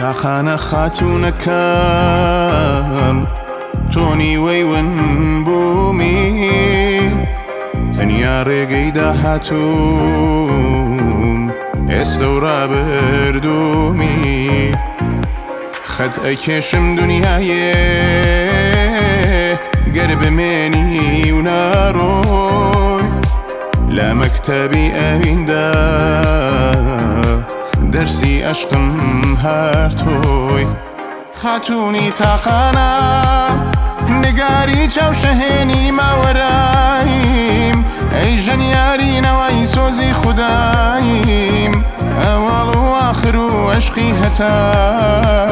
تاقانە خاتوونەکەم تۆ نیوەی ون بوومی، تەنیا ڕێگەی داهاتووم ئێستە و ڕابردوومی. خەت ئەکێشم دنیایێ گەر بمێنی و ناڕۆی، لە مەکتەبی ئەویندا دەرسی ئەشقم هەر تۆی. خاتوونی تاقانە نگاری چاوشەهێنی ماوەرایم، ئەی ژەنیاری نەوای سۆزی خودایم، ئەوەڵ و ئاخر و ئەشقی هەتایم.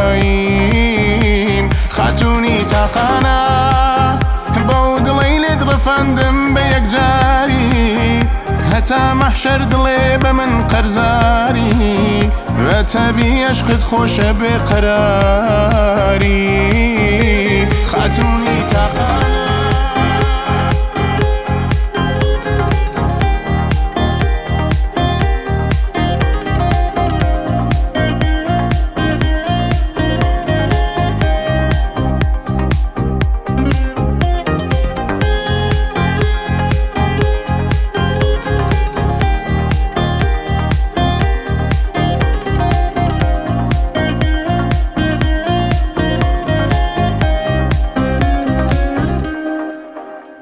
خاتوونی تاقانە بەو دڵەی لێت ڕفاندم بە یەکجاری، هەتا مەحشەر دڵێ بە من قەرزاری، بەتەبی ئەشقت خۆشە بێقەراری. خاتوونی تاقانە.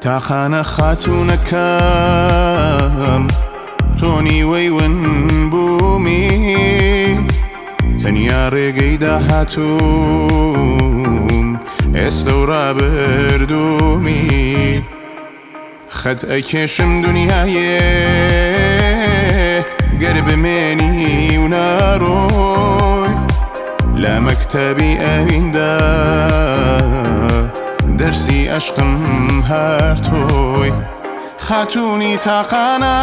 تاقانە خاتوونەکەم تۆ نیوەی ون بوومی، تەنیا ڕێگەی داهاتووم ئێستە و ڕابردوومی. خەت ئەکێشم دنیایێ گەر بمێنی و ناڕۆی، لە مەکتەبی ئەویندا دەرسی ئەشقم هەر تۆی. خاتوونی تاقانە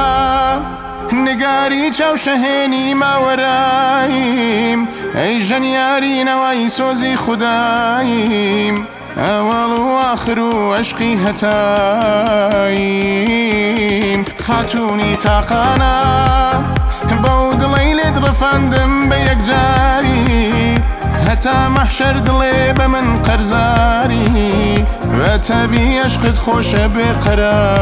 نگاری چاوشەهێنی ماوەرایم، ئەی ژەنیاری نەوای سۆزی خودایم، ئەوەڵ و ئاخر و ئەشقی هەتایم. خاتوونی تاقانە بەو دڵەی لێت ڕفاندم بە یەکجاری، هەتا مەحشەر دڵێ بە من قەرزاری، بەتەبی ئەشقت خۆشە بێقەراری.